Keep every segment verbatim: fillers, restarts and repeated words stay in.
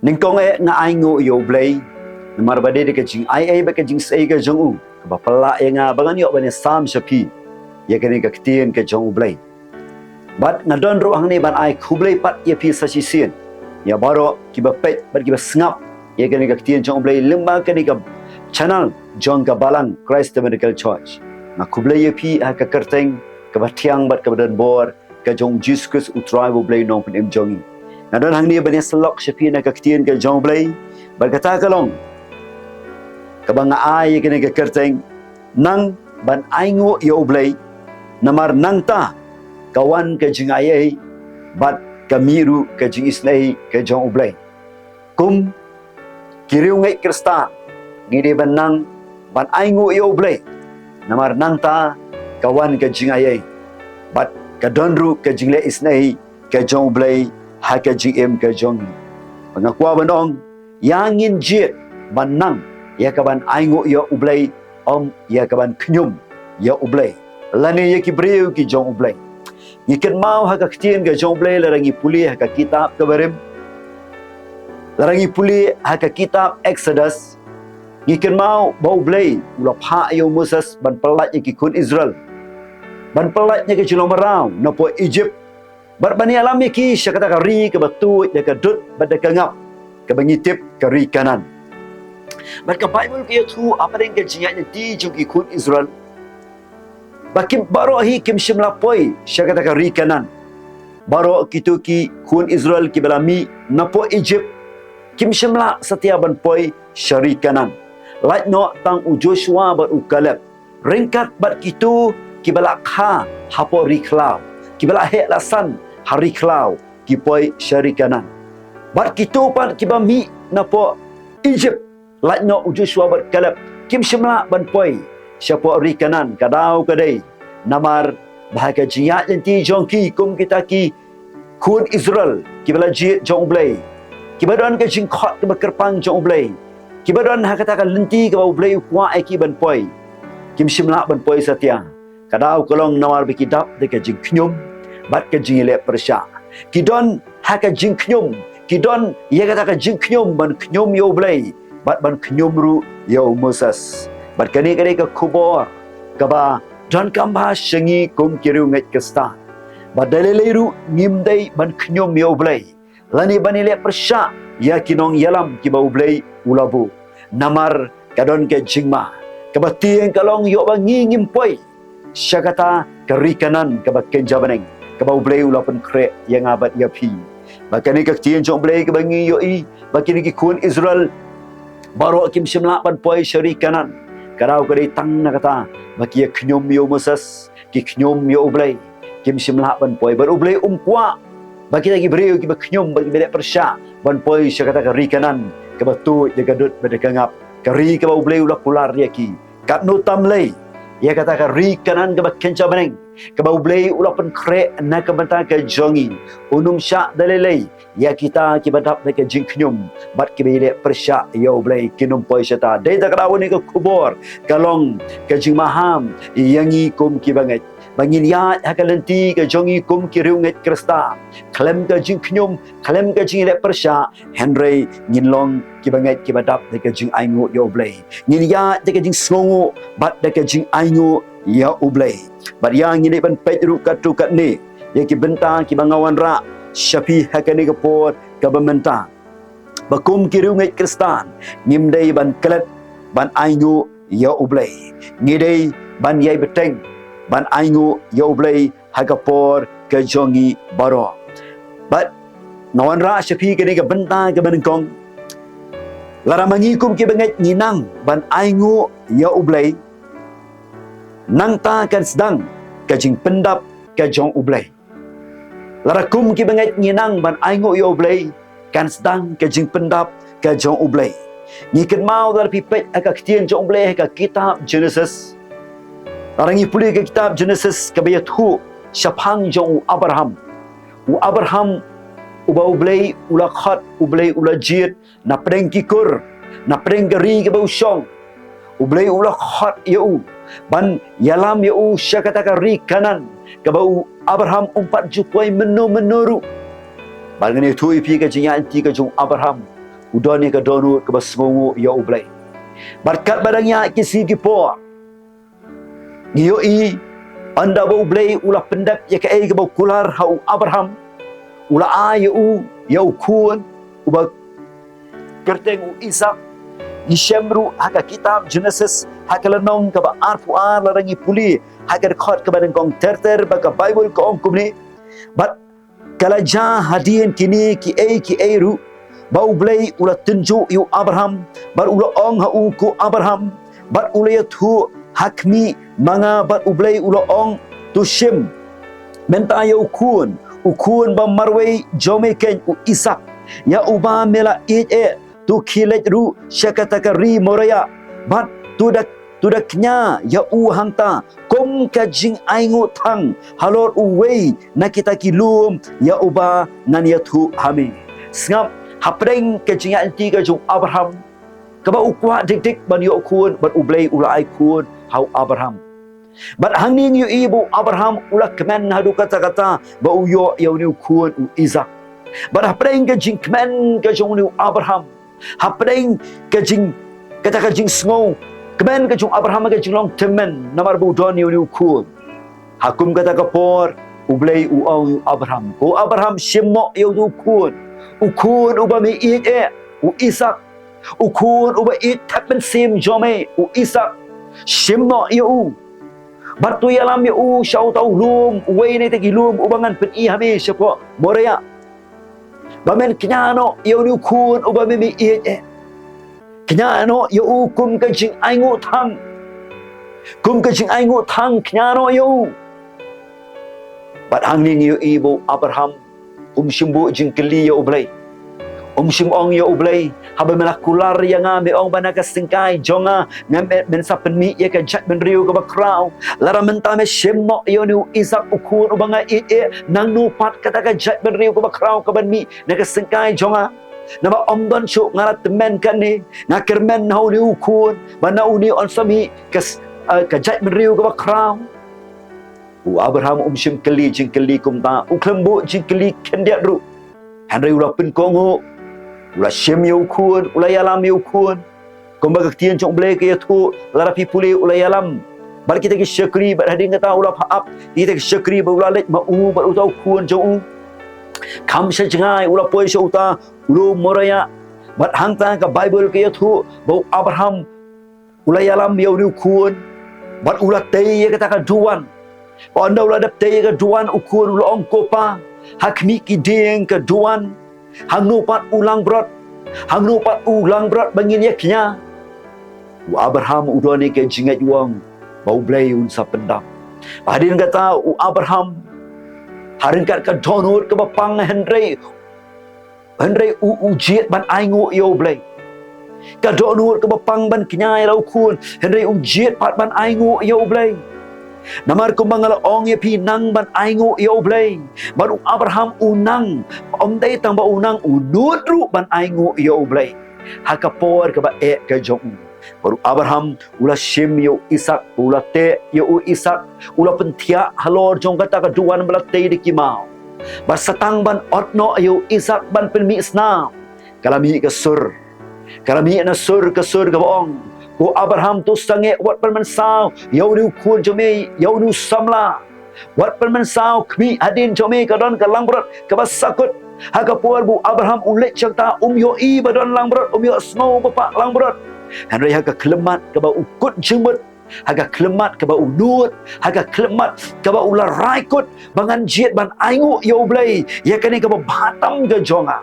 Nyngkong eh nga ainguh ïa U Blei namar ba dei da ka jingaiei bad ka jingsei ka jong u kaba pynlah ïa nga ba ngan ïoh ban ïasam sha phi ïa kane ka ktien ka jong U Blei. Bad nga don ruh hangne ban ai khublei pat ïa phi sa shisien, ïa baroh kiba peit bad kiba sngap ïa kane ka ktien jong U Blei lyngba kane ka channel jong ka Balang Christ Tabernacle Church. Nga khublei ïa phi ha ka kyrteng kaba thiang bad kaba don bor ka jong U Jisu Khrist U Trai U Blei Nongpynim jong ngi. Nga don hangne ban ïasyllok sha phi na ka ktien ka jong U Blei, bad kata ka long kaba nga ai ïa kane ka kyrteng, Nang ban ainguh ïa U Blei, namar nangta ka wan ka jingaiei bad ka mih ruh ka jingisynei ka jong U Blei. Kum ki riewngeit Khristan, ngi dei ban nang ban ainguh ïa U Blei, namar nangta ka wan ka jingaiei bad ka don ruh ka jingleh isynei ka jong U Blei ha ka jingim ka jong ngi. Ba nga kwah ban ong, ïa ngin jied ban nang ïa ka ban ainguh ïa U Blei, ym ïa ka ban khñium ïa U Blei lane ïa ki briew ki jong U Blei. Ngi kynmaw ha ka ktien ka jong U Blei, lada ngi pule ha ka kitab kaba rim, lada ngi pule ha ka kitab Exodus, ngi kynmaw ba U Blei u la phah ïa u Moses ban pyllait ïa ki khun Israel, ban pyllait ïa ki jinglong mraw napoh Egypt, bad ban ïalam ïa ki sha kata ka ri kaba tuid da ka dud bad da ka ngap, kaba ngi tip ka ri Kanaan. Bad ka Baibl ka ïathuh hapdeng ka jingïaid lynti jong ki khun Israel ba kim, baroh hi kim shym la poi sha kata ka ri Kanaan. Baroh kito ki khun Israel kiba la mih napoh Egypt kim shym la satia ban poi sha ri Kanaan. Lait noh tang u Joshua bad u Kaleb, ryngkat bad kito kiba la kha hapoh ri khlaw, kiba la heh la san ha ri khlaw, ki poi sha ri Kanaan. Bad kito pat kiba mih napoh Egypt, lait noh u Joshua bad Kaleb, kim shym lah ban poi shapoh ri Kanaan, ka daw ka dei namar ba ha ka jingïaid lynti jong ki kum kita ki khun Israel kiba la jied jong U Blei, kiba don ka jingkhot kaba kyrpang jong U Blei, kiba don ha kata ka lynti kaba U Blei u kwah ïa ki ban poi, kim shym lah ban poi satia. Ka daw ka long namar ba ki dap da ka jingkhñium bad ka jingïaleh pyrshah. Ki don ha ka jingkhñium, ki don ïa kata ka jingkhñium ban khñium ïa U Blei bad ban khñium ruh ïa u Moses. Bad kane ka dei ka khubor kaba donkam bha sha ngi kum ki riewngeit Khristan, ba da lei lei ruh ngim dei ban khñium ïa U Blei lane ban ïaleh pyrshah ïa ki nongïalam kiba U Blei u la buh. Namar ka don ka jingma kaba tieng, ka long ïoh ba ngi ngim poi sha kata ka ri Kanaan kaba kynja bneng, kaba U Blei u la pynkhreh ïa nga bad ïa phi. Ba kane ka ktien jong U Blei kaba ngi ïohi ba kine ki khun Israel baroh kim shym lah ban poi sha ri Kanaan, ka daw ka dei tang na kata ba ki ïa khñium ïa u Moses, ki khñium ïa U Blei, kim shym lah ban poi. Bad U Blei um kwah ba kita ki briew kiba khñium bad kiba ïaleh pyrshah ban poi sha kata ka ri Kanaan kaba tuid da ka dud bad da ka ngap, ka ri kaba U Blei u la kular ïa ki. Katno tam lei ïa kata ka ri Kanaan kaba kynja bneng, kaba U Blei u la pynkhreh na ka bynta ka jong ngi, un ym shah da lei lei ïa kita kiba dap da ka jingkhñium bad kiba ïaleh pyrshah ïa U Blei, kin ym poi shata. Dei da ka daw kane ka khubor ka long ka jingmaham ïa ngi kum kiba ngeit, ba ngin ïaid ha ka lynti ka jong ngi kum ki riewngeit Khristan khlem ka jingkhñium, khlem ka jingïaleh pyrshah, hynrei ngin long kiba ngeit kiba dap da ka jingainguh ïa U Blei. Ngin ïaid da ka jingsngewnguh bad da ka jingainguh ïa U Blei. Bad ïa ngin dei ban peit ruh katto katne ïa ki bynta kiba nga wanrah sha phi ha kane ka por kaba mynta, ba kum ki riewngeit Khristan ngim dei ban klet ban ainguh ïa U Blei. Ngi dei ban ïai bteng ban ainguh ïa U Blei ha ka por ka jong ngi baroh. Bad nga wanrah sha phi kane ka bynta kaba nyngkong, lada ma ngi kum kiba ngeit ngi nang ban ainguh ïa U Blei, nangta kan sdang ka jingpyndap ka jong U Blei. Lada kum kiba ngeit ngi nang ban ainguh ïa U Blei, kan sdang ka jingpyndap ka jong U Blei. Ngi kynmaw lada phi peit ha ka ktien jong U Blei ha ka kitab Genesis, lada ngi pule ka kitab Genesis kaba ïathuh shaphang jong u Abraham. U Abraham uba U Blei u la khot, U Blei u la jied na pdeng ki kur, na pdeng ka ri kaba u shong. U Blei u la khot ïa u ban ïalam ïa u sha kata ka ri Kanaan kaba u Abraham um pat ju poi mynno mynno ruh. Bad ngan ïathuh ïa phi ka jingïaid lynti ka jong u Abraham, u don ïa ka dohnud kaba sngewnguh ïa U Blei. Bad katba dang ïaid ki sngi ki por, ngi ïohi, ynda ba U Blei u la pyndep ïa kaei kaba u kular ha u Abraham, u la ai ïa u, ïa u khun uba kyrteng u Isaak. Ngi shem ruh ha ka kitab Jenesis, ha ka lynnong kaba arphew ar, lada ngi pule ha ka dkhot kaba nyngkong ter ter, ba ka Baibl ka ong kumne: Bad ka la jia hadien kine kiei kiei ruh, ba U Blei u la tynjuh ïa u Abraham, bad u la ong ha u, Ko Abraham. Bad u la ïathuh, Ha khmih, ma nga. Bad U Blei u la ong, To shim mynta ïa u khun, u khun ba marwei jong me keiñ, u Isaak, ïa uba me la ïeit eh, to khie leit ruh sha kata ka ri Moriah, bad to da, to da kñia ïa u hangta kum ka jingainguh thang halor uwei na kita ki lum ïa uba ngan ïathuh ha me. Sngap, hapdeng ka jingïaid lynti ka jong u Abraham, kaba u kwah dik dik ban ïoh khun, bad U Blei u la ai khun ha u Abraham. Bad hangne ngi ïohi ba u Abraham u la kmen haduh katta katta ba u ïoh ïa une u khun u Isaak. Bad hapdeng ka jingkmen ka jong une u Abraham, hapdeng ka jing, kata ka jingsngew kmen ka jong u Abraham, ka jinglong tymmen namar ba u don ïa une u khun, ha kum kata ka por U Blei u ong ïa u Abraham, Ko Abraham, shim noh ïa u khun, u khun uba me ïeit eh, u Isaak, u khun uba ïeit thep mynsiem jong me, u Isaak. Shim noh ïa u, bad to ïalam ïa u sha uta u lum, uwei na kita ki lum uba ngan pyni ha me shapoh Moriah, ba men kñia noh ïa une u khun uba me, me ïeit eh. Kñia noh ïa u kum ka jingainguh thang, kum ka jingainguh thang, kñia noh ïa u. Bad hangne ngi ïohi ba u Abraham um shym buh jingkylli ïa U Blei. Um shym ong ïa U Blei, Haba me la kular ïa nga, me ong ba na ka syngkai jong nga ngam, men sa pynmih ïa ka jaitbynriew kaba khraw. Lada mynta me shim noh ïa une u Isaak, u khun uba nga ïeit eh, nangno pat kata ka jaitbynriew kaba khraw ka ban mih na ka syngkai jong nga? Namar ym don shuh, nga la tymmen kane, nga kyrmen ha une u khun, ba na une yn sa mih ka s-, eh, ka jaitbynriew kaba khraw. U Abraham um shym kylli jingkylli kumta, u khlem buh jingkylli khyndiat ruh. Hynrei u la pynkohnguh, u la shim ïa u khun, u la ïalam ïa u khun. Kumba ka ktien jong U Blei ka ïathuh, lada phi pule, u la ïalam bad kita ki shakri, bad hadien kata u la phah ap kita ki shakri ba u la leit ma u bad uta u khun jong u. Kham sha jngai u la poi sha uta u lum Moriah. Bad hangta ka Baibl ka ïathuh ba u Abraham u la ïalam ïa une u khun, bad u la tei ïa kata ka duwan. Bad ynda u la dep tei ïa ka duwan, u khun u la ong, Ko Pa, ha khmih ki dieng ka duwan, hangno pat u langbrot, hangno pat u langbrot ba ngin ïa kñia? U Abraham u don ïa ka jingngeit, u ong ba U Blei un sa pyndap. Bad hadien kata u Abraham, ha ryngkat ka dohnud kaba pang, hynrei hynrei u, u jied ban ainguh ïa U Blei. Ka dohnud kaba pang ban kñia ïa la u khun, hynrei u jied pat ban ainguh ïa U Blei. Namar kumba nga la ong ïa phi, nang ban ainguh ïa U Blei. Bad u Abraham u nang, ym dei tang ba u nang, u nud ruh ban ainguh ïa U Blei ha ka por kaba eh ka jong u. Bad u Abraham u la shim ïa u Isaak, u la teh ïa u Isaak, u la pynthiah halor jong kata ka duwan ba la tei da ki maw. Bad sa tang ban ot noh ïa u Isaak ban pynmih snam, ka la mih ka sur. Ka la mih na sur, ka sur kaba ong, Ko Abraham, to sangeh, wat pynmynsaw ïa une u khun jong me, ïa une u samla. Wat pynmynsaw, khmih, hadien jong me ka don ka langbrot kaba sakut. Ha ka por ba u Abraham u leit shata, um ïohi ba don langbrot, um ïohsngew ba pah langbrot. Hynrei ha ka khyllipmat kaba u kut jingmut, ha ka khyllipmat kaba u nud, ha ka khyllipmat kaba u la rai kut ba ngan jied ban ainguh ïa U Blei ïa kane kaba bha tam ka jong nga.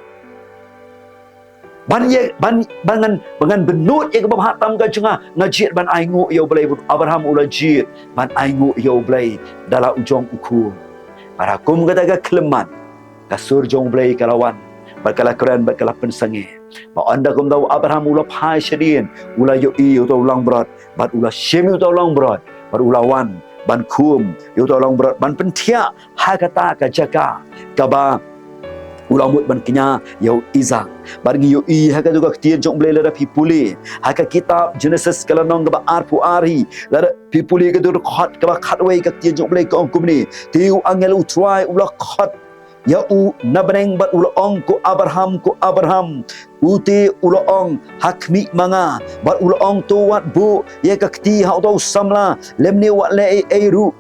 Ban ïa, ban, ban ngan, ban ngan bynnud ïa kaba bha tam ka jong nga, nga jied ban ainguh ïa U Blei. Bad u Abraham u la jied ban ainguh ïa U Blei da la u jong u khun. Bad ha kum kata ka khyllipmat, ka sur jong U Blei ka la wan, bad ka la kren, bad ka la pynsangeh. Bad ynda kumta u Abraham u la phai shadien, u la ïohi ïa uta u langbrot, bad u la shim ïa uta u langbrot, bad u la wan ban khum ïa uta u langbrot, ban pynthiah ha kata ka jaka kaba u la mut ban kñia ïa u Isaak. Bad ngi ïohi ha katu ka ktien jong U Blei, lada phi pule ha ka kitab Jenesis ka lynnong kaba arphew ar hi, lada phi pule katu ka dkhot kaba khatwei, ka ktien jong U Blei ka ong kumne: Te u angel U Trai u la khot ïa u na bneng bad u la ong, ko Abraham, ko Abraham. Ute u la ong, ha khmih ma nga. Bad u la ong, to wat buh ïa ka kti ha uta u samla, lymne wat leh ei ei ruh.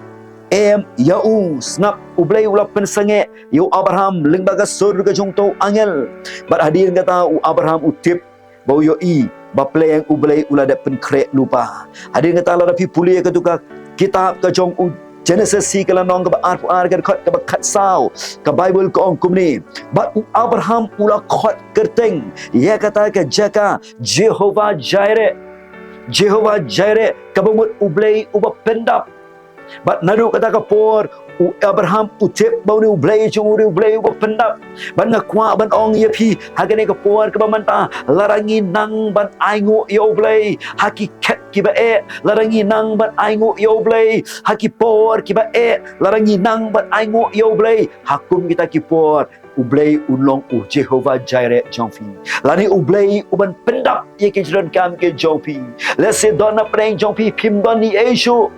Em ïa u. Sngap, U Blei u la pynsangeh ïa u Abraham lyngba ka sur ka jong uta u angel. Bad hadien kata u Abraham u tip ba u ïohi ba pleng U Blei u la dep pynkhreh lypa. Hadien kata lada phi pule ïa katu ka kitab ka jong u Genesis, hi ka lynnong kaba arphew ar, ka dkhot kaba khatsaw, ka Baibl ka ong kumne: Bad u Abraham u la khot kyrteng ïa kata ka jaka Jehovah Jireh. Jehovah Jireh, kaba mut U Blei uba pyndap. Bad naduh kata ka por u Abraham u tip ba une U Blei jong u, U Blei uba pyndap. Bad nga kwah ban ong ïa phi ha kane ka por kaba mynta, lada ngi nang ban ainguh ïa U Blei ha ki khet kiba eh, lada ngi nang ban ainguh ïa U Blei ha ki por kiba eh, lada ngi nang ban ainguh ïa U Blei ha kum kita ki por, U Blei un long u Jehovah Jireh jong phi. Lane U Blei uban pyndap ïa ki jingdonkam ki jong phi. Lehse don na pdeng jong phi phim don ei ei shuh.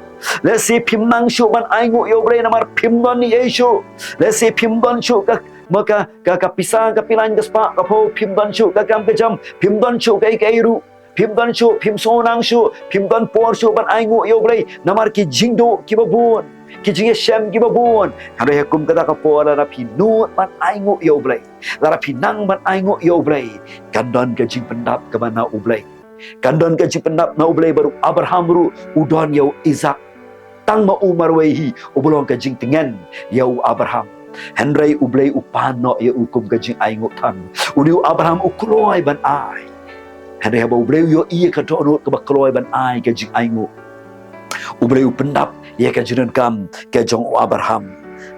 Lehse phim nang shuh ban ainguh ïa U Blei namar phim don ei ei shuh. Lehse phim don shuh ka, ma ka, ka, ka pisa, ka pilaiñ, ka spah ka phew, phim don shuh ka kam ka jam, phim don shuh kaei kaei ruh. Phim don shuh, phim sngewthuh shuh, phim don por shuh ban ainguh ïa U Blei namar ki jingduh kiba bun, ki jingïashem kiba bun. Hynrei ha kum kata ka por lada phi nud ban ainguh ïa U Blei, lada phi nang ban ainguh ïa U Blei, kan don ka jingpyndap kaba na U Blei. Kan don ka jingpyndap na U Blei. Bad u Abraham ruh u don ïa u Isak. Tang ma u marwei hi uba long ka jingtngen ïa u Abraham. Hynrei U Blei u pan noh ïa u kum ka jingainguh tang. Une u Abraham u kloi ban ai. Hynrei haba U Blei u ïohi ïa ka dohnud kaba kloi ban ai ka jingainguh, U Blei u pyndap ïa ka jingdonkam ka jong u Abraham.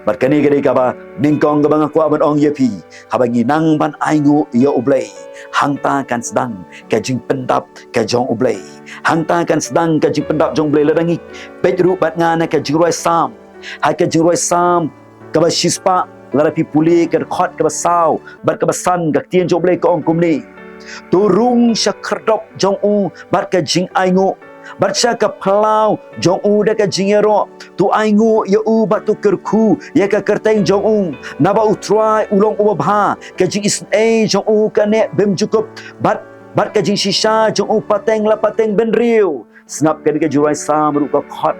Bad kane ka dei kaba nyngkong kaba nga kwah ban ong ïa phi. Haba ngi nang ban ainguh ïa U Blei, hangta kan sdang ka jingpyndap ka jong U Blei. Hangta kan sdang ka jingpyndap jong U Blei. Lada ngi peit ruh bad nga na ka jingrwai Salm, ha ka jingrwai Salm kaba shispah, lada phi pule ka dkhot kaba saw bad kaba san, ka ktien jong U Blei ka ong kumne: To rung sha khyrdop jong u bad ka jingainguh, bad sha ka phyllaw jong u da ka jingïaroh. To ainguh ïa u bad to kyrkhu ïa ka kyrteng jong u. Naba U Trai u long uba bha, ka jingisynei jong u ka neh bymjukut, bad, bad ka jingshisha jong u pateng la pateng bynriew. Sngap, kane ka jingrwai Salm ruh ka khot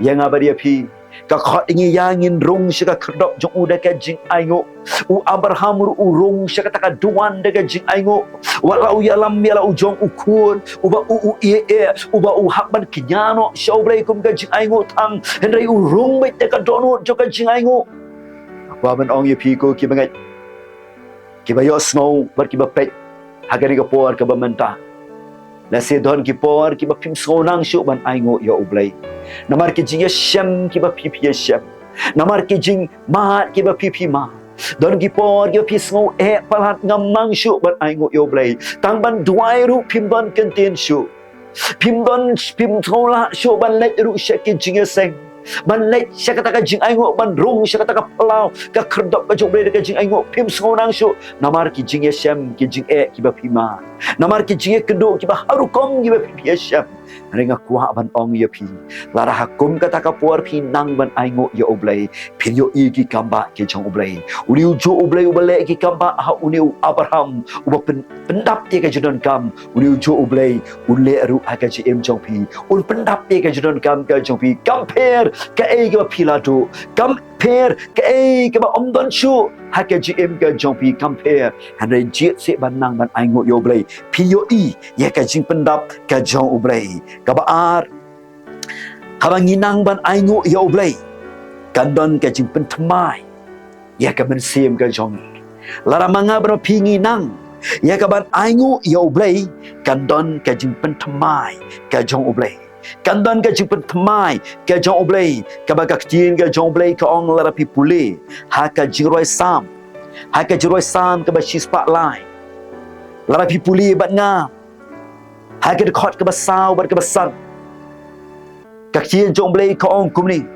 ïa nga bad ïa phi. Ka khot ïa ngi ïa ngin rung sha ka khyrdop jong u da ka jingainguh. U Abraham ruh u rung sha kata ka duwan da ka jingainguh. Wat la u ïalam ïa la u jong u khun uba u, u ïeh ïeh, uba u hap ban kñia noh sha U Blei kum ka jingainguh tang, hynrei u rung beit da ka dohnud jong ka jingainguh. Nga kwah ban ong ïa phi ko ki bangeit, kiba ïohsngew bad kiba peit ha kane ka por kaba mynta. Lehse don ki por kiba phim sngewthuh shuh ban ainguh ïa U Blei. Namar ki jingïashem kiba phi phi ïashem. Namar ki jingmad kiba phi phi mad. Don ki por kiba phi sngew eh palat, ngam nang shuh ban ainguh ïa U Blei. Tang ban duwai ruh phim don kyntien shuh. Phim don, phim sngewlah shuh ban leit ruh sha ki jingïaseng, ban leit sha kata ka jingainguh, ban rung sha kata ka phyllaw, ka khyrdop ka jong U Blei da ka jingainguh. Phim sngewthuh shuh namar ki jingïashem, ki jingeh kiba phi mad, namar ki jingïakynduh kiba ha rukom kiba phi phi ïashem. Hynrei nga kwah ban ong ïa phi, lada ha kum kata ka por phi nang ban ainguh ïa U Blei, phin ïohi ki kambah ki jong U Blei. Une u juh U Blei uba leh ki kambah ha une u Abraham, uba pyn, pyndap ïa ka jingdonkam, une u juh U Blei un leh ruh ha ka jingim jong phi. Un pyndap ïa ka jingdonkam ka jong phi. Kam pher kaei kaba phi la duh, kam pher kaei kaba ym don shuh ha ka jingim ka jong phi, kam pher. Hynrei jied seh ban nang ban ainguh ïa U Blei, phin ïohi ïa ka jingpyndap ka jong U Blei. Kaba ar, haba ngi nang ban ainguh ïa U Blei, kan don ka jingpynthymmai ïa ka mynsiem ka jong ngi. Lada ma nga bad ma phi ngi nang ïa ka ban ainguh ïa U Blei, kan don ka jingpynthymmai ka jong U Blei. Kan don ka jingpynthymmai ka jong U Blei, kaba ka ktien ka jong U Blei ka ong, lada phi pule ha ka jingrwai Salm, ha ka jingrwai Salm kaba shispah lai. Lada phi pule bad nga ha ka dkhot kaba saw bad kaba san, ka ktien jong U Blei ka ong kumne: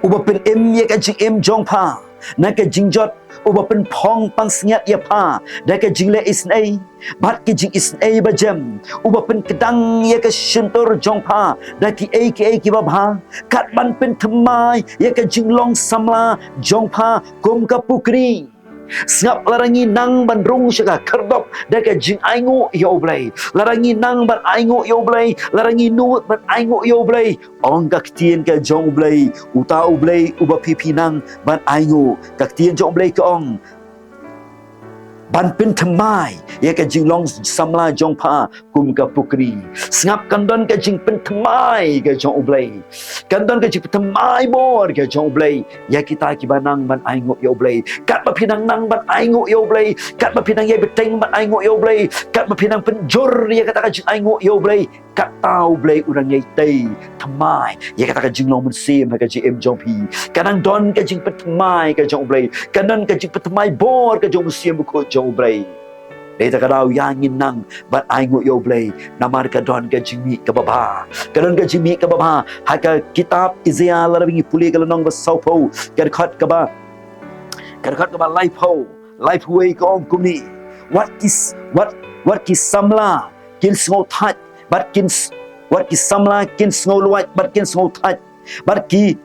Uba pynim ïa ka jingim jong pha, na ka jingjot, uba pynphong pansngiat ïa pha da ka jingleh isynei bad ka jingisynei bajem, uba pynkdang ïa ka shyntur jong pha da kiei kiei kiba bha, kat ban pynthymmai ïa ka jinglong samla jong pha kum ka pukri. Sngap, lada ngi nang ban rung sha ka khyrdop da ka jingainguh ïa U Blei, lada ngi nang ban ainguh ïa U Blei, lada ngi nud ban ainguh ïa U Blei, ong ka ktien ka jong U Blei, uta U Blei uba phi phi nang ban ainguh. Ka ktien jong U Blei ka ong ban pynthymmai ïa ka jinglong samla jong pha kum ka pukri. Sngap, kan don ka jingpynthymmai ka jong U Blei, kan don ka jingpynthymmai bor ka jong U Blei ïa kita kiba nang ban ainguh ïa U Blei. Katba phi nang nang ban ainguh ïa U Blei, katba phi nang ïai bteng ban ainguh ïa U Blei, katba phi nang pynjur ïa kata ka jingainguh ïa U Blei, kata U Blei u nang ïai tei thymmai ïa kata ka jinglong mynsiem ha ka jingim jong phi. Ka nang don ka jingpynthymmai ka jong U Blei, ka don ka jingpynthymmai bor ka jong U Mynsiem Bakhuid jong U Blei. Dei ta ka daw ïa ngin nang ban ainguh ïa U Blei, namar ka don ka jingmih kaba bha. Ka don ka jingmih kaba bha ha ka kitab Isaïah, lada ngi pule ka lynnong ba sawphew, ka dkhot kaba, ka dkhot kaba laiphew, laiphew wei, ka ong kumne: Wat ki s-, wat, wat ki samla kin sngewthait bad kin s-, wat ki samla kin sngewlwait bad kin sngewthait, bad ki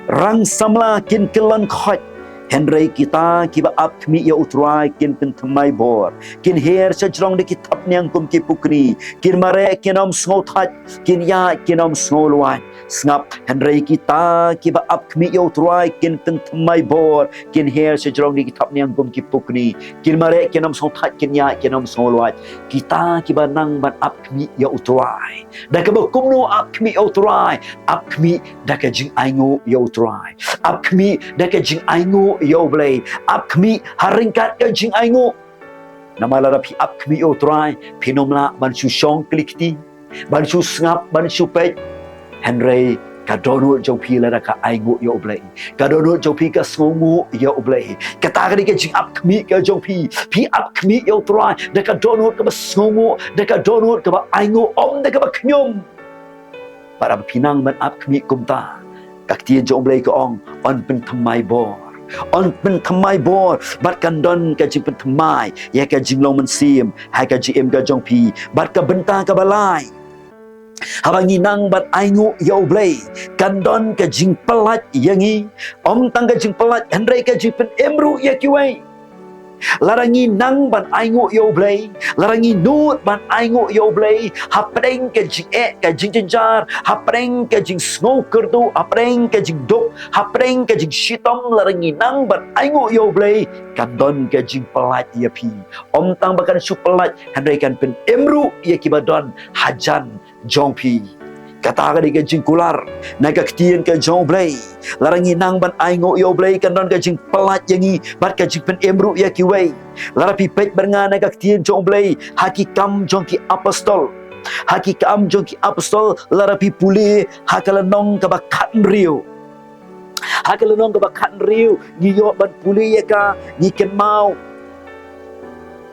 rang samla kin kyllon khoit. Hynrei kita kiba ap khmih ïa U Trai kin pynthymmai bor, kin her sha jrong da ki thapniang kum ki pukri, kin mareh kin ym sngewthait, kin ïaid kin ym sngewlwait. Sngap, hynrei kita kiba ap khmih ïa U Trai kin pynthymmai bor, kin her sha jrong da ki thapniang kum ki pukri, kin mareh kin ym sngewthait, kin ïaid kin ym sngewlwait. Kita kiba nang ban ap khmih ïa U Trai. Da kaba kumno ap khmih ïa U Trai? Ap khmih da ka jingainguh ïa U Trai. Ap khmih da ka jingainguh ïa U Blei. Ap khmih ha ryngkat ka jingainguh. Namar lada phi ap khmih ïa U Trai, phin ym lah ban shu shong kli kti, ban shu sngap, ban shu peit. Hynrei ka dohnud jong phi lada ka ainguh ïa U Blei, ka dohnud jong phi ka sngewnguh ïa U Blei. Kata ka dei ka jingap khmih ka jong phi. Phi ap khmih ïa U Trai da ka dohnud kaba sngewnguh, da ka dohnud kaba ainguh, ym da kaba khñium. Bad haba phi nang ban ap khmih kumta, ka ktien jong U Blei ka ong, yn pynthymmai bor. Yn pynthymmai bor, bad kan don ka jingpynthymmai ïa ka jinglong mynsiem ha ka jingim ka jong phi. Bad ka bynta kaba lai, haba ngi nang ban ainguh ïa U Blei, kan don ka jingpyllait ïa ngi. Ym tang ka jingpyllait, hynrei ka jingpynim ruh ïa kiwei. Lada ngi nang ban ainguh ïa U Blei, lada ngi nud ban ainguh ïa U Blei, hapdeng ka jingeh, ka jingjynjar, hapdeng ka jingsngew kyrduh, hapdeng ka jingduk, hapdeng ka jingshitom, lada ngi nang ban ainguh ïa U Blei, kan don ka jingpyllait ïa phi. Ym tang ba kan shu pyllait, hynrei kan pynim ruh ïa kiba don hajan jong phi. Kata ka dei ka jingkular na ka ktien ka jong U Blei. Lada ngi nang ban ainguh ïa U Blei, kan don ka jingpyllait ïa ngi bad ka jingpynim ruh ïa kiwei. Lada phi peit bad nga na ka ktien jong U Blei, ha Ki Kam jong ki Apostol, ha Ki Kam jong ki Apostol, lada phi pule ha ka lynnong kaba khathynriew, ha ka lynnong kaba khathynriew, ngi ïoh ban pule ïa ka, ngi kynmaw.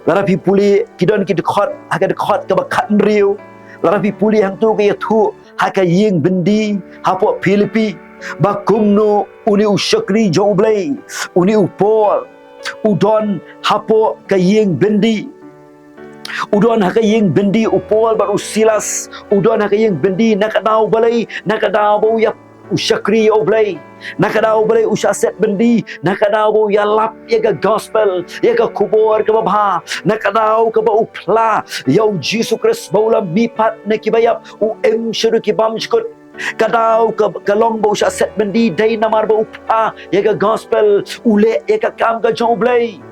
Lada phi pule, ki don ki dkhot, ha ka dkhot kaba khathynriew, lada phi pule hangto ka ïathuh ha ka ïing byndi hapoh Philippi, ba kumno une u shakri jong U Blei, une u Paul, u don hapoh ka ïing byndi. U don ha ka ïing byndi, u Paul bad u Silas, u don ha ka ïing byndi. Na ka daw balei? Na ka daw ba u ïap, u shakri ïa U Blei. Na ka daw balei u shah set byndi? Na ka daw ba u ïalap ïa ka gospel, ïa ka khubor kaba bha. Na ka daw kaba u phla ïa U Jisu Khrist ba u la mihpat na kiba ïap, u im shaduh ki bym shkut. Ka daw ka, ka long ba u shah set byndi dei namar ba u phla ïa ka gospel, u leh ïa ka kam ka jong U Blei.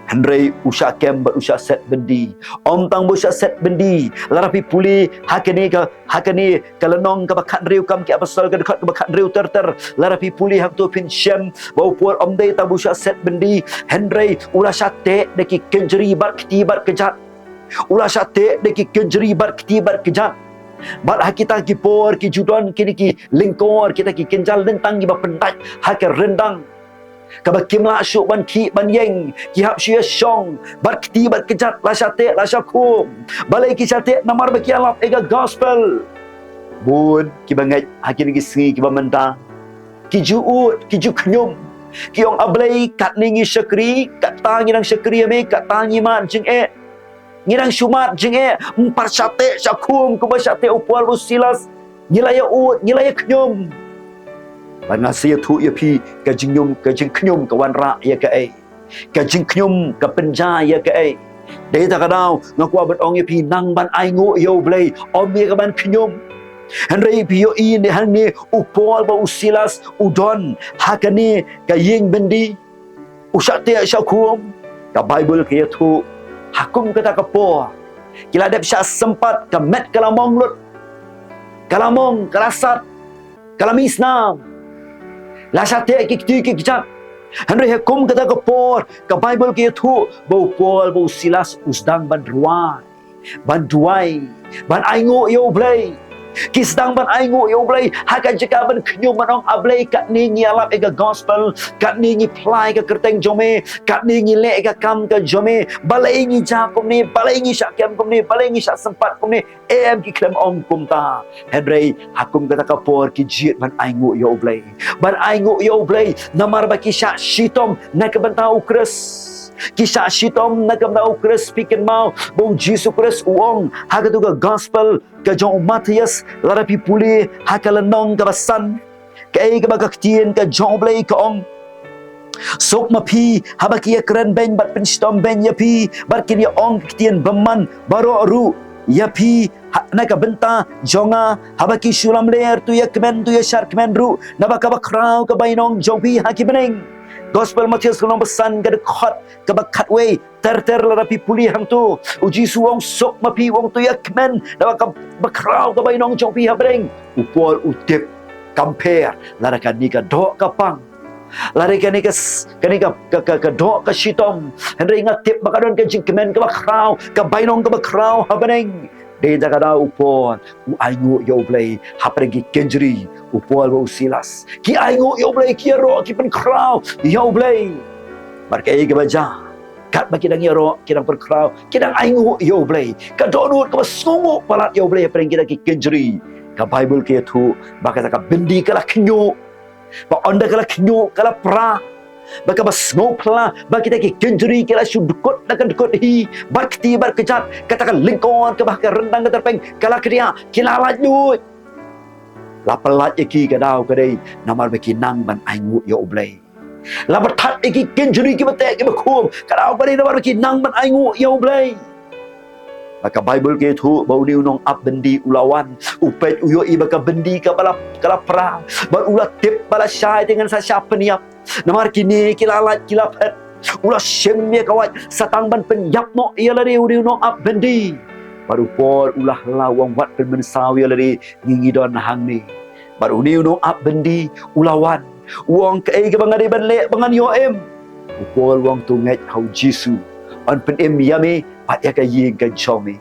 Hynrei u shah kem bad u shah set byndi. Ym tang ba u shah set byndi, lada phi pule ha kane ka, ha kane ka lynnong kaba khathynriew, Kam ki Apostol ka dkhot kaba khathynriew ter ter, lada phi pule hangto phin shem ba u Paul ym dei tang ba u shah set byndi, hynrei u la shah teh da ki kynjri bad kti bad kjat. U la shah teh da ki kynjri bad kti bad kjat. Bad ha kita ki por ki ju don kine ki lyngkor, kita ki kynjal lyntang kiba pyndait ha ka ryndang, kaba kim lah shuh ban khih ban ïeng, ki hap shu ïashong, bad kti bad kjat la shah teh, la shah khum. Balei ki shah teh? Namar ba ki ïalap ïa ka gospel. Bun kiba ngeit ha kine ki sngi kiba mynta, ki ju ud, ki ju khñium. Ki ong, A Blei, katne ngi shakri, kata ngi dang shakri ïa me, kata ngi mad jingeh. Ngi dang shu mad jingeh, ym pat shah teh shah khum kumba shah teh u Paul bad u Silas. Ngi la ïa ud, ngi la ïa khñium. Bad nga sa ïathuh ïa phi, ka jingkhñium, ka jingkhñium ka wanrah ïa kaei? Ka jingkhñium ka pynjah ïa kaei? Dei ta ka daw nga kwah ban ong ïa phi, nang ban ainguh ïa U Blei, ym ïa ka ban khñium. Hynrei phi ïohi ne hangne, u Paul bad u Silas u don ha kane ka ïing byndi. U shah teh shah khum. Ka Baibl ka ïathuh, ha kum kata ka por, ki la dep shah sympat, ka met ka la mong lut, ka la mong, ka la sat, ka la mih snam. La shah teh ki kti ki kjat. Hynrei ha kum kata ka por, ka Baibl ka ïathuh ba u Paul bad u Silas u sdang ban rwai, ban duwai, ban ainguh ïa U Blei. Ki sdang ban ainguh ïa U Blei ha ka jaka ban khñium, ban ong, A Blei, katne ngi ïalap ïa ka gospel, katne ngi phla ïa ka kyrteng jong me, katne ngi leh ïa ka kam ka jong me, balei ngi jia kumne, balei ngi shah kem kumne, balei ngi shah sympat kumne? Em, ki khlem ong kumta. Hynrei ha kum kata ka por ki jied ban ainguh ïa U Blei, ban ainguh ïa U Blei, namar ba ki shah shitom na ka bynta U Khrist. Ki shah shitom na ka bynta U Khrist. Phi kynmaw ba U Jisu Khrist u ong ha katu ka gospel ka jong u Mathaios, lada phi pule ha ka lynnong kaba san, kaei kaba ka ktien ka jong U Blei ka ong? Suk ma phi haba ki ïakren beiñ bad pynshitom beiñ ïa phi, bad kin ïa ong ki ktien bymman baroh ruh ïa phi ha, na ka bynta jong nga. Haba ki shu lamler, to ïakmen, to ïashad kmen ruh, naba kaba khraw ka bainong jong phi ha ki bneng. Gospel Mathaios lynnong ba san, ka dkhot kaba khatwei ter ter, lada phi pule hangto, U Jisu u ong, suk ma phi, u ong, to ïakmen, naba kaba khraw ka bainong jong phi ha bneng. U Paul u tip, compare, lada kane ka doh ka pang, lada kane ka s-, kane ka, ka, ka, ka doh ka shitom, hynrei nga tip ba ka don ka jingkmen kaba khraw, ka bainong kaba khraw ha bneng. Dei ta ka daw u Paul u ainguh ïa U Blei hapdeng ki kynjri. U Paul bad u Silas ki ainguh ïa U Blei, ki ïaroh, ki pynkhraw ïa U Blei. Bad kaei kaba jia? Katba ki dang ïaroh, ki dang pynkhraw, ki dang ainguh ïa U Blei, ka dohnud kaba sngewnguh palat ïa U Blei hapdeng kita ki kynjri, ka Baibl ka ïathuh ba kata ka byndi ka la khñiuh. Ba ynda ka la khñiuh, ka la pra, ba kaba sngewphylla ba kita ki kynjri ki la shu dkut da ka dkut hi, bad kti bad kjat, kata ka lyngkor kaba ha ka ryndang ka tyrpeng ka la kdiah, ki la laitluid. La pyllait ïa ki, ka daw ka dei namar ba ki nang ban ainguh ïa U Blei. La pyllait ïa ki kynjri kiba teh kiba khum, ka daw ka dei namar ba ki nang ban ainguh ïa U Blei. Ba ka Baibl ka ïathuh ba une u nongap byndi u la wan, u peit, u ïohi ba ka byndi kaba la, ka la pra, bad u la tip ba la shai, te ngan sa shah pynïap. Namar kine ki la lait, ki la phet. U la shim ïa ka wait sa tang ban pynïap noh ïa lade, une u nongap byndi. Bad u Paul u la, la wan, wat pynmynsaw ïa lade, ngi, ngi don hangne. Bad une u nongap byndi u la wan, u ong, kaei kaba nga dei ban leh ba ngan ïoh im? U Paul u ong, to ngeit ha U Jisu, yn pynim ïa me bad ïa ka ïing ka jong me.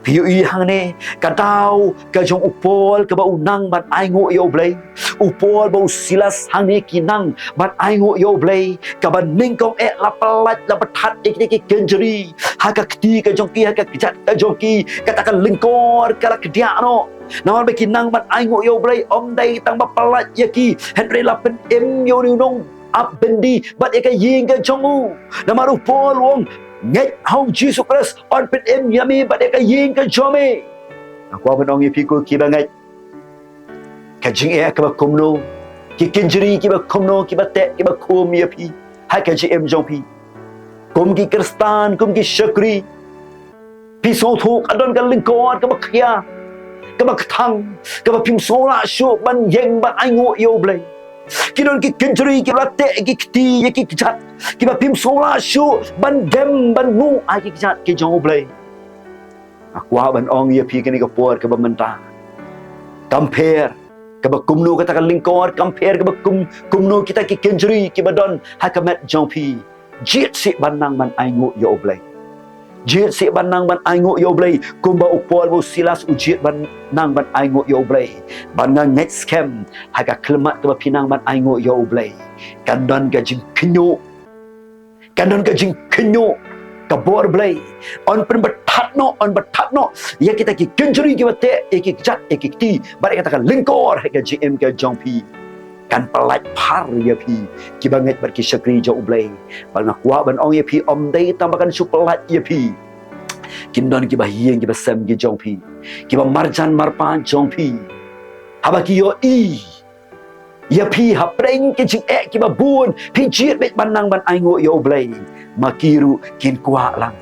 Phi ïohi hangne, ka daw ka jong u Paul kaba u nang ban ainguh ïa U Blei. U Paul bad u Silas hangne ki nang ban ainguh ïa U Blei. Kaba nyngkong eh la pyllait, la pyllait ïa kita ki kynjri ha ka kti ka jong ki, ha ka kjat ka jong ki, kata ka lyngkor ka la kdiah noh. Namar ba ki nang ban ainguh ïa U Blei, ym dei tang ba pyllait ïa ki, hynrei la pynim ïa une u nongap byndi bad ïa ka ïing ka jong u. Namar u Paul u ong, ngeit ha U Jisu Khrist, yn pynim ïa me bad ïa ka ïing ka jong me. Nga kwah ban ong ïa phi ko kiba ngeit, ka jingeh kaba kumno, ki kynjri kiba kumno kiba teh kiba khum ïa phi ha ka jingim jong phi, kum ki Khristan, kum ki shakri, phi sngewthuh ka don ka lyngkor kaba khia, kaba kthang, kaba phim sngew lah shuh ban ïeng ban ainguh ïa U Blei. Ki don ki kynjri kiba la teh ïa ki kti ïa ki kjat, kiba phim sngew lah shuh ban dem ban nguh ha ki kjat ki jong U Blei. Nga kwah ban ong ïa phi kane ka por kaba mynta, compare kaba kumno kata ka lyngkor, compare kaba kum, kumno kita ki kynjri kiba don ha ka met jong phi. Jied sih ban nang ban ainguh ïa U Blei. Jied sih ban nang ban ainguh ïa U Blei, kumba u Paul bad u Silas u jied ban nang ban ainguh ïa U Blei. Bad nga ngeit skhem, ha ka khyllipmat kaba phi nang ban ainguh ïa U Blei, kan don ka jingkhñiuh, kan don ka jingkhñiuh ka bor Blei. Yn pynbthah noh, yn bthah noh ïa kita ki kynjri kiba teh ïa ki kjat ïa ki kti, bad ïa kata ka lyngkor ha ka jingim ka jong phi. kan pyllait phar ïa phi, kiba ngeit bad ki shakri jong U Blei. Bad nga kwah ban ong ïa phi, ym dei tang ba kan shu pyllait ïa phi, kin don kiba ïeng kiba sem ki jong phi, kiba marjan marpa jong phi. Haba ki ïohi ïa phi hapdeng ki jingeh kiba bun, phi jied beit ban nang ban ainguh ïa U Blei, ma ki ruh kin kwah lang.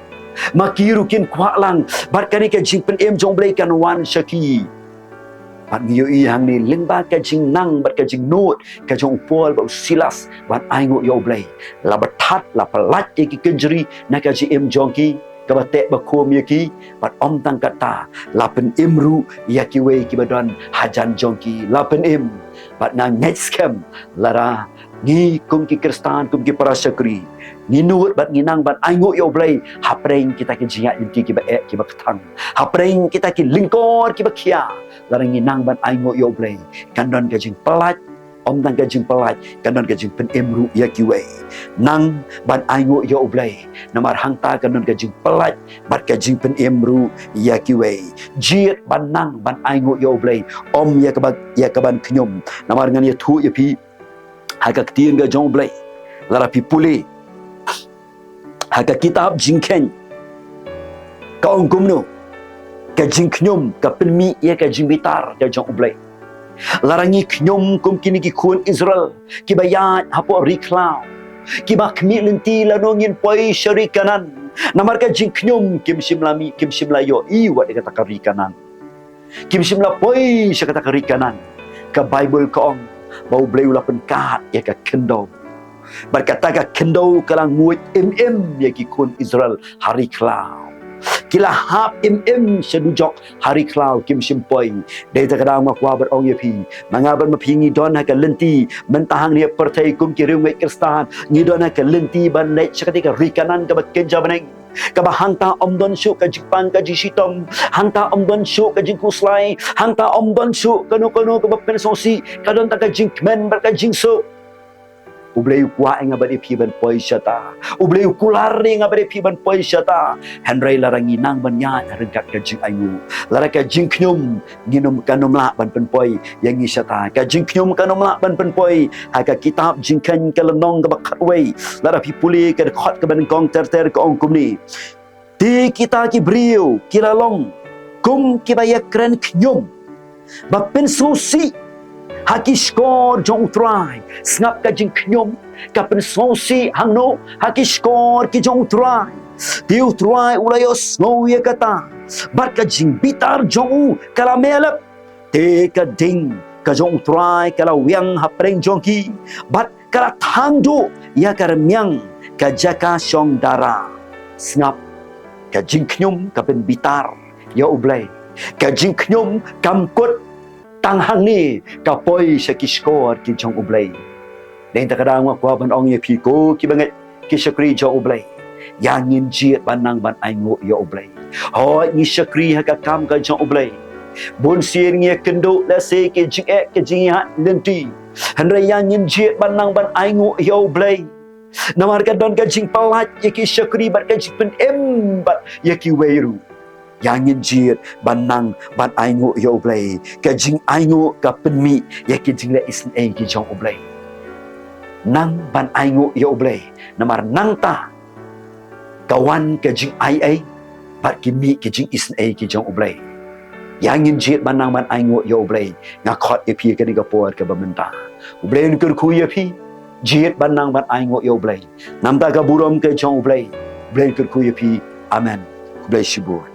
Ma ki ruh kin kwah lang. Bad kane ka jingpynim jong U Blei kan wan sha ki. Bad ngi ïohi hangne lyngba ka jingnang bad ka jingnud ka jong u Paul bad u Silas ban ainguh ïa U Blei, la bthat, la pyllait ïa ki kynjri na ka jingim jong ki, kaba teh ba khum ïa ki. Bad ym tang kata, la pynim ruh ïa kiwei kiba don hajan jong ki, la pynim. Bad nga ngeit skhem, lada ngi kum ki Khristan, kum ki para shakri, ngi nud bad ngi nang ban ainguh ïa U Blei hapdeng kita ki jingïaid lynti kiba eh kiba kthang, hapdeng kita ki lyngkor kiba khia, lada ngi nang ban ainguh ïa U Blei, kan don ka jingpyllait. Ym tang ka jingpyllait, kan don ka jingpynim ruh ïa kiwei. Nang ban ainguh ïa U Blei, namar hangta kan don ka jingpyllait bad ka jingpynim ruh ïa kiwei. Jied ban nang ban ainguh ïa U Blei, ym ïa kaba, ïa kaban khñium. Namar ngan ïathuh ïa phi ha ka ktien ka jong U Blei, lada phi pule ha ka kitab Jingkheiñ, ka ong kumno? Ka jingkhñium ka pynmih ïa ka jingbitar ka jong U Blei. Lada ngi khñium kum kine ki khun Israel kiba ïaid hapoh ri khlaw, kiba khmih lynti lano ngin poi sha ri Kanaan. Namar ka jingkhñium kim shym la mih, kim shym la ïohi wat ïa kata ka ri Kanaan. Kim shym la poi sha kata ka ri Kanaan. Ka Baibl ka ong ba U Blei u la pynkhat ïa ka khyndew. Bad kata ka khyndew ka la nguid im im ïa ki khun Israel ha ri khlaw. Ki la hap im im sha dujok ha ri khlaw, kim shym poi. Dei ta ka daw nga kwah ban ong ïa phi, ma nga bad ma phi ngi don ha ka lynti mynta hangne ha pyrthei kum ki riewngeit Khristan. Ngi don ha ka lynti ban leit sha kata ka ri Kanaan kaba kynja bneng, kaba hangta ym don shuh ka jingpang ka jingshitom, hangta ym don shuh ka jingkhuslai, hangta ym don shuh kano kano kaba pynsngewsih, ka don tang ka jingkmen bad ka jingsuk. U Blei u kwah ïa nga bad ïa phi ban poi shata. U Blei u kular ïa nga bad ïa phi ban poi shata. Hynrei lada ngi nang ban ïaid ryngkat ka jingainguh, lada ka jingkhñium ngin ym, kan ym lah ban pynpoi ïa ngi shata. Ka jingkhñium kan ym lah ban pynpoi. Ha ka kitab Jingkheiñ ka lynnong kaba khatwei, lada phi pule ka dkhot kaba nyngkong ter ter ka ong kumne: Te kita ki briew ki la long kum kiba ïakren khñium, ba pynsngewsih ha ki shkor jong U Trai. Sngap, ka jingkhñium ka pynsngewsih hangno? Ha ki shkor ki jong U Trai. Te U Trai u la ïohsngew ïa kata, bad ka jingbitar jong u ka la meh lep. Te ka ding ka jong U Trai ka la wiang hapdeng jong ki, bad ka la thang duh ïa ka rmiang ka jaka shong dara. Sngap, ka jingkhñium ka pynbitar ïa U Blei. Ka jingkhñium kam kut tang hangne, ka poi sha ki shkor ki jong U Blei. Dei ta ka daw nga kwah ban ong ïa phi ko kiba ngeit, ki shakri jong U Blei, ïa ngin jied ban nang ban ainguh ïa U Blei. Hooid, ngi shakri ha ka kam ka jong U Blei. Bun sien ngi ïakynduh lehse ki jingeh ki jingïaid lynti, hynrei ïa ngin jied ban nang ban ainguh ïa U Blei. Namar ka don ka jingpyllait ïa ki shakri bad ka jingpynim bad ïa kiwei ruh. Ïa ngin jied ban nang ban ainguh ïa U Blei. Ka jingainguh ka pynmih ïa ki jingleh isynei ki jong U Blei. Nang ban ainguh ïa U Blei, namar nangta ka wan ka jingaiei bad ki mih ki jingisynei ki jong U Blei. Ïa ngin jied ban nang ban ainguh ïa U Blei. Nga khot ïa phi kane ka por kaba mynta. U Blei un kyrkhu ïa phi. Jied ban nang ban ainguh ïa U Blei. Namar ka burom ka jong U Blei. U Blei un kyrkhu ïa phi. Amen. Khublei shibun.